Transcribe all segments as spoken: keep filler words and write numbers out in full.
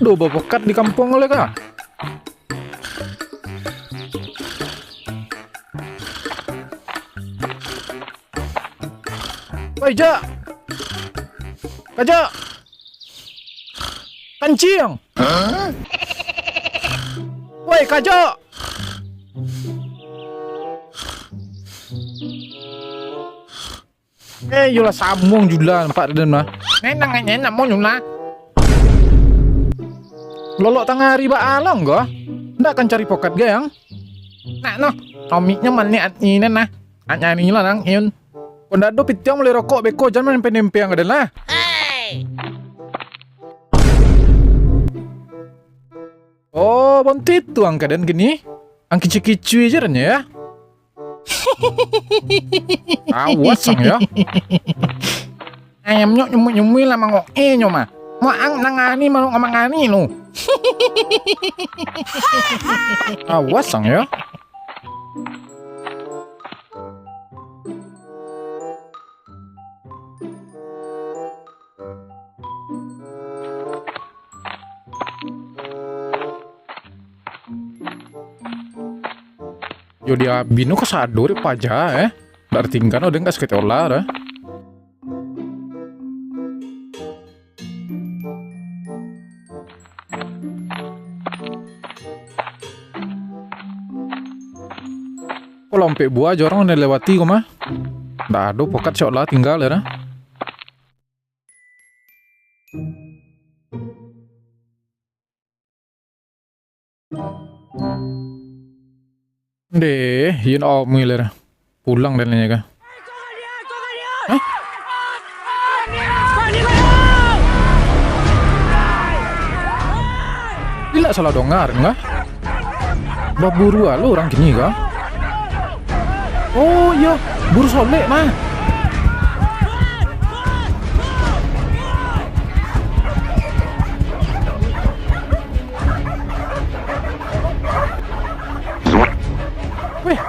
Ado bapokat di kampuang ko lai ka? Woi, Jak! Kajak! Kanciang! Woi, kajak! Eh, iyolah, samuang juo lah nampak den mah. Nenang, nenang, mau nyulah. Lolok tangah ari baa lo ko? Ndak kan cari pokat gayang? Nak noh, tomiknyo maliak ati nan nah. Nak nyari lah nang, Yun. Kok ndak ado pitiang mulai rokok beko, jan main nempeang ka den lah. Oh, bonti tu ang ka den kini. Ang kicui-kicui je den yo. Awas ang yo. Ayam nyo nyumui-nyumui lah mangok e nyo mah. Muak ang nangani malu ngamangani lu. Awas ang yo. Yo di abih nu kasado dek paja, eh. Ndak tingga no den ka saketek olah, eh. Ko lah ompek buah jo urang nan lewati ko mah. Ndak ado pokat cok lah tingga lai dah. Ndeh, Yun Aomui ler. Pulang dan nanya ka. Hah? Indak salah dongar, enggak? Baburu alo urang kini ka? Oh, iyo, buru solek mah. Weh,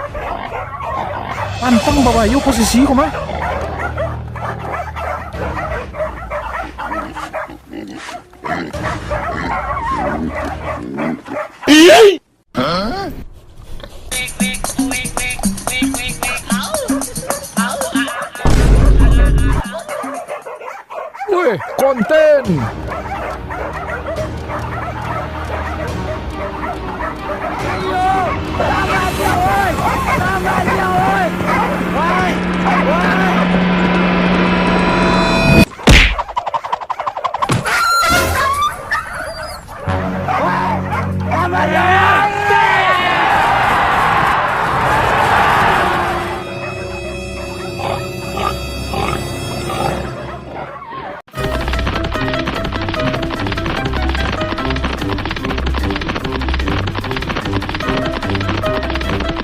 pantang babayo posisi ko mah. Weh, konten.